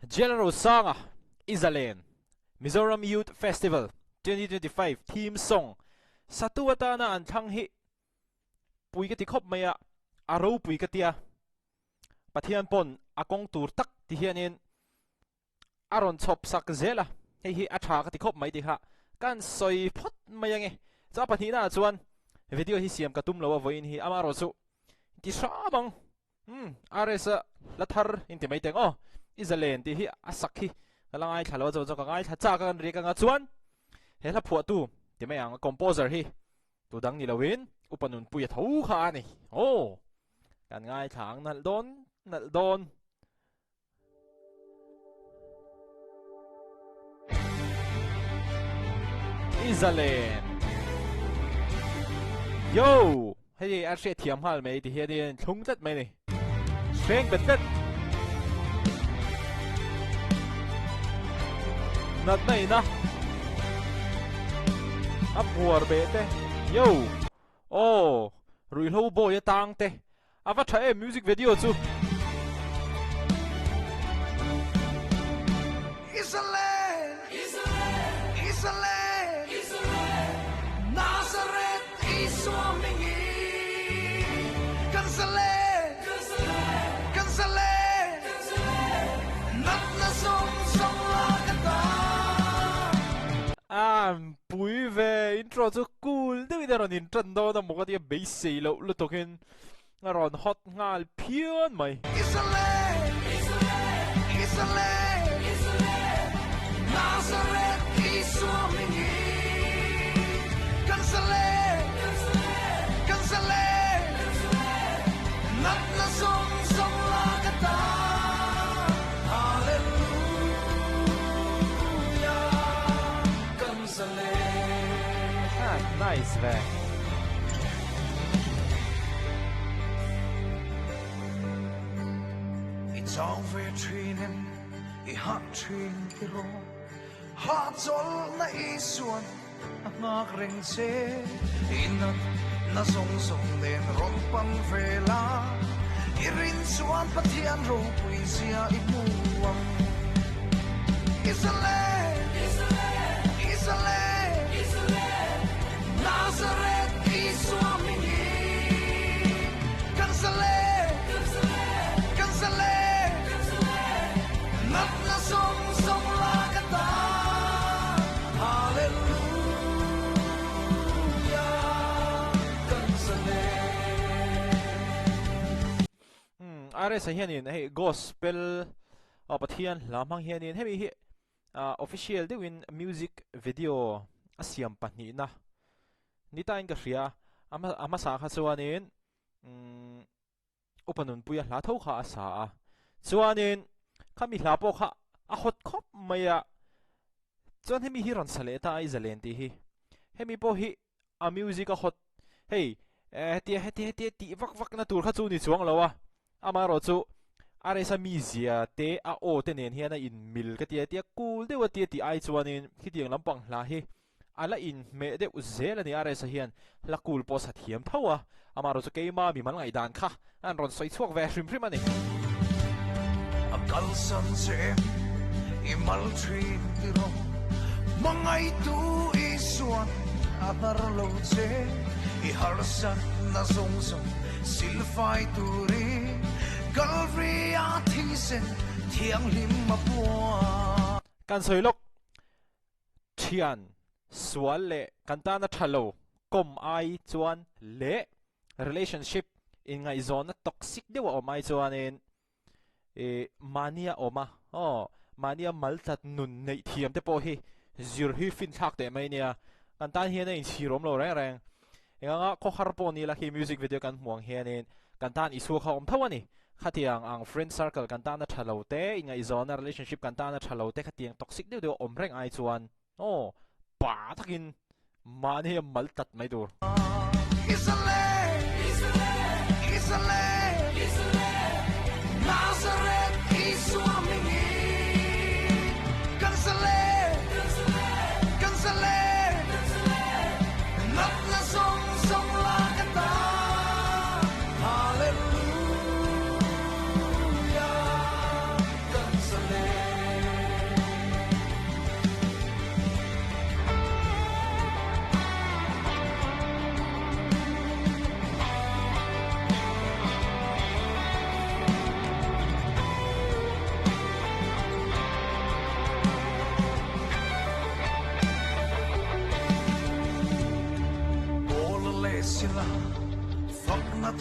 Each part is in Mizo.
General Sanga i zalen Mizoram Youth Festival 2025 theme song satu atana an thlang hi pui ka ti khawp mai a, a ropui ka tia. Pathian pawn a kawng tur tak ti hianin a rawn chhawp sak zel a, hei hi a tha ka ti khawp mai tih kha kan sawi phawt mai ange. Chuan a pahnihna ah chuan video hi siam ka tum lo a vawiin hi amaherawhchu ti hram ang. Umm RS a la thar in ti mai teng aw i zalen tih hi a sak hi ka la ngaithla lo a chuan chuan ka ngaithla chak a kan riak anga chuan he hla phuahtu ti mai ang a composer hi tu dang ni loin upa nunpui a tho kha a ni aw kan ngaithla ang nalh dawn nalh dawn. I zalen. Yo! Hei a hriat thiam nghal mai ti hianin thlung tlat mai ni. Hreng bet tlat. Natna ina. A buar beh te. Yo! Aw! Ruihhlo bawi atang te. A va tha em music video chu. An pui ve intro chu cool deuhin a rawn intan dawn a maw ka tia beisei loh lutukin. A rawn hot nghal phian mai. Nice ve. I chau ve thin em, i hah thin tiraw? Hahchawlhna Isuan a nghak reng che. I natna zawng zawng nen rawn pan ve la, i rin chuan Pathian ropui zia i hmu ang. Israel, Israel, Nazareth Isua hmingin kan zalen, kan zalen, natna zawng zawng lak ata, Hallelujah, kan zalen. RS-a hianin hei gospel Aw Pathian hla hmang hianin hemi hi ah official deuhin music video a siam pahnihna ni tain ka hria a a hmasa kha chuanin umm upa nunpuia hla tho kha a sa a chuanin khami hla pawh kha a hawt khawp mai a chuan hemi hi rawn sa leh ta a i zalen tih hi hemi pawh hi a music a hot hei hetia heti heti tih vak vak na tur kha chu ni chuang lo a amaherawh chu a resa mizia te a aw te nen hian a in mil ka tia tia cool deuh a tia tih ai chuanin khitiang lampang hla hi a la inhmeh deuh zel a ni a resa hian hla cool pawh sa thiam tho a amaherawh chu keima mimal ngaihdan kha an rawn sawi chhuak ve hrim hrim a ni. A kalsan che em i mal thin tiraw hmangaihtu Isuan a hnar lo che i harsat na zawng zawng silfai turin Kalvari a thisen thianghlim a puan. Kan sawi lawk thian sual leh kan tana tha lo kawm ai chuan leh relationship inngaihzawnna toxic deuh a awm ai chuanin ih mahnia awm a aw mahnia mal tlat nun neih thiam te pawh hi zir hi fin thlak teh mai nia kan tan hian a inchhir awm lo reng reng eng anga khawhar pawh ni la khi music video kan hmuh ang hianin kan tan Isua kha awm tho a ni khatiang ang friend circle kan tana tha lo te inngaihzawnna relationship kan tana tha lo te khatiang toxic deuh deuh a awm reng ai chuan Aw, pa takin mahni a mal tlat mai tur.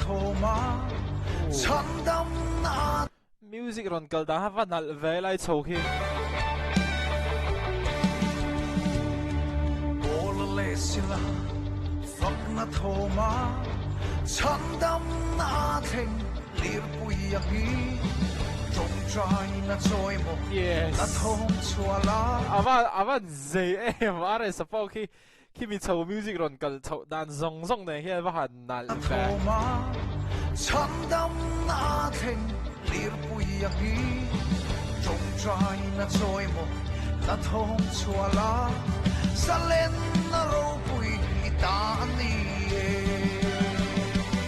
thawma chhandamna a. Music rawn kal dan kha va nalh ve lai chho khi. Pawl leh sila fakna thawma chhandamna a thleng lirpui a hi tawngtaina chawimaw na thawm chhuah la. Ava ava zei em RS-a pawh khi Khimi chho music rawn kal chhoh dan zawng zawng nen hian va han nalh ve. Thawma chhandamna a thleng lirpui a hi tawngtaina chawimaw na thawm chhuah la zalenna ropui i ta a ni e.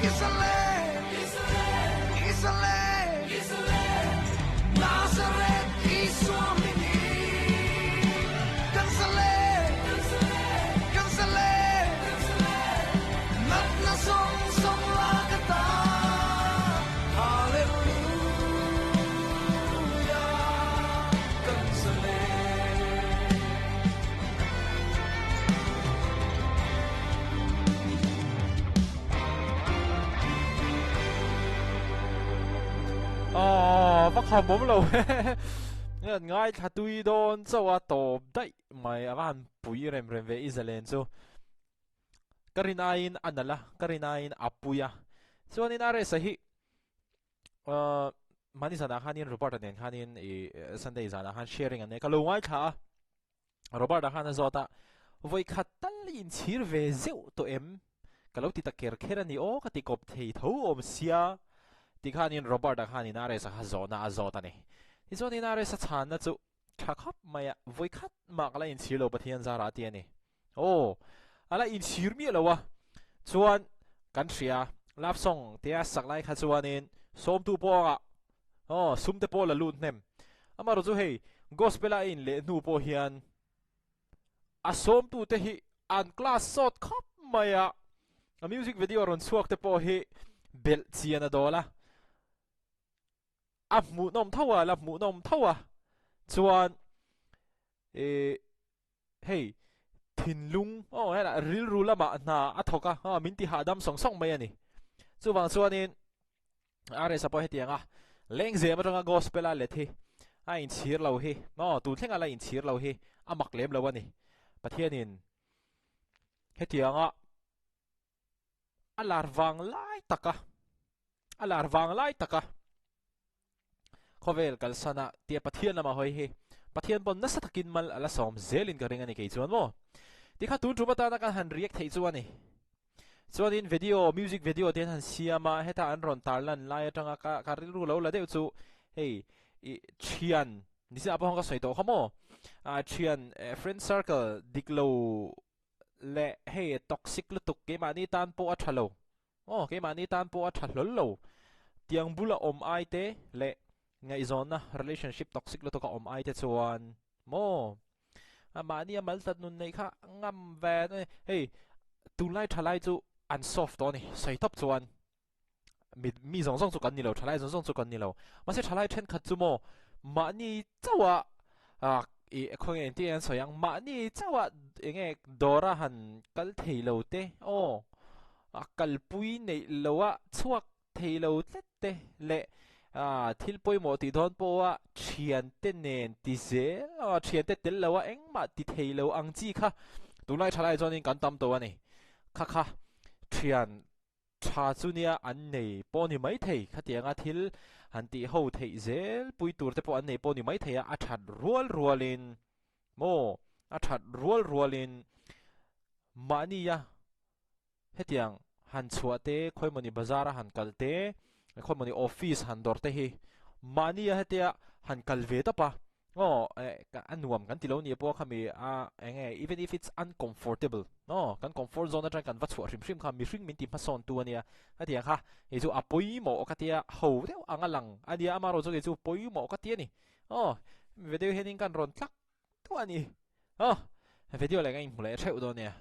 I zalen, i zalen, Nazareth Isua min hi kan zalen, kan zalen, natna zawng zawng lak ata Hallelujah kan zalen. Aww va kham awm lo he an ngaithla tui dawn chauh a tawp daih mai a va han pui rem rem ve i zalen chu ka rin aiin a nalh a ka rin aiin a pui a chuanin RS-a hi ahh mahni zanah khanin Robert-a nen khanin ih Sunday zanah khan sharing an nei ka lo ngaithla a. Robert-a khan a zawt a, Vawi khat tal i inchhir ve zeuh tawh em? Ka lo ti ta ker kher a ni aw, ka ti kawp thei tho awm sia. Ti khanin Robert-a khan Inares-a kha zawhna a zawt a ni. Tichuan Inares-a chhanna chu tha khawp mai a, Vawi khat mah ka la inchhir lo Pathian zarah a ti a ni. Aw, a la inchhir miah lo a. Chuan kan hria, love song tia sak lai kha chuanin sawmtu pawngah Aw, sum te pawh la lut hnem. Amaherawh chu hei, Gospel a in leh hnu pawh hian a sawmtu te hi an class sawt khawp mai a, a music video rawn chhuak te pawh hi belh chian a dawl a, a hmuhnawm tho a, la hmuhnawm tho a, chuan ih hei thinlung aw helai rilru lamah hna a thawk a, aw min ti hahdam sawng sawng mai a ni. Chuvang chuanin RS-a pawh hetiang a, lengzem atanga gospel a let hi a inchhir lo hi, aw tun thleng a la inchhir lo hi a mak lem lo a ni. Pathianin hetianga a lar vang lai taka a lar vang lai taka khawvel kalsana tia Pathian lama hawi hi Pathian pawn nasa takin mal a la sawm zelin ka ring a ni kei chuan maw tikha tun tum atana kan han react theih chu a ni chuanin video music video te an han siam a heta an rawn tarlan lai atanga ka ka rilru lo la deuh chu hei i thian nise a pawh ka sawi tawh kha maw a thian friend circle dik lo leh hei toxic lutuk keimahni tan pawh a tha lo aw keimahni tan pawh a tha hlawl lo tiang bula awm ai te leh ngaihzawnna relationship toxic lutuk a awm ai te chuan maw a mahni a mal tlat nun neih kha ngam ve hei tunlai thalai chu an soft tawh a ni sawi tawp chuan mi mi zawng zawng chu kan ni lo thalai zawng zawng chu kan ni lo mahse thalai thenkhat chu maw mahni chauh a ah ih khawnge engtin nge an sawi ang mahni chauh a eng nge dawr a han kal thei lo te aw a kalpui neih lo a chhuak thei lo tlat te leh ah thil pawimawh tih dawn pawh a thiante nen ti zel a thiante tel lo a engmah ti thei lo ang chi kha tunlai thalai chuanin kan tam tawh a ni kha kha thian Tha chu nia an nei pawh ni maithei, khatianga thil han tih ho theih zel pui tur te pawh an nei pawh ni maithei a, a that rual rualin maw, a that rual rualin mahnia hetiang han chhuah te, khawimawni bazar a han kal te, khawimawni office han dawr te hi mahnia hetia han kal ve tawp a, Aw eh a nuam kan ti lo nia pawh khami a eng nge even if it's uncomfortable aw kan comfort zone atang kan va chhuah hrim hrim kha mihring min ti hmasawn tu ania ka ti ang kha hei chu a pawimawh ka tia ho deuh ang a lang ania amaherawh chu kei chu pawimawh ka ti a ni aw video hianin kan rawn tlak duah a ni aw video leh ka inhmu leh theuh dawn nia.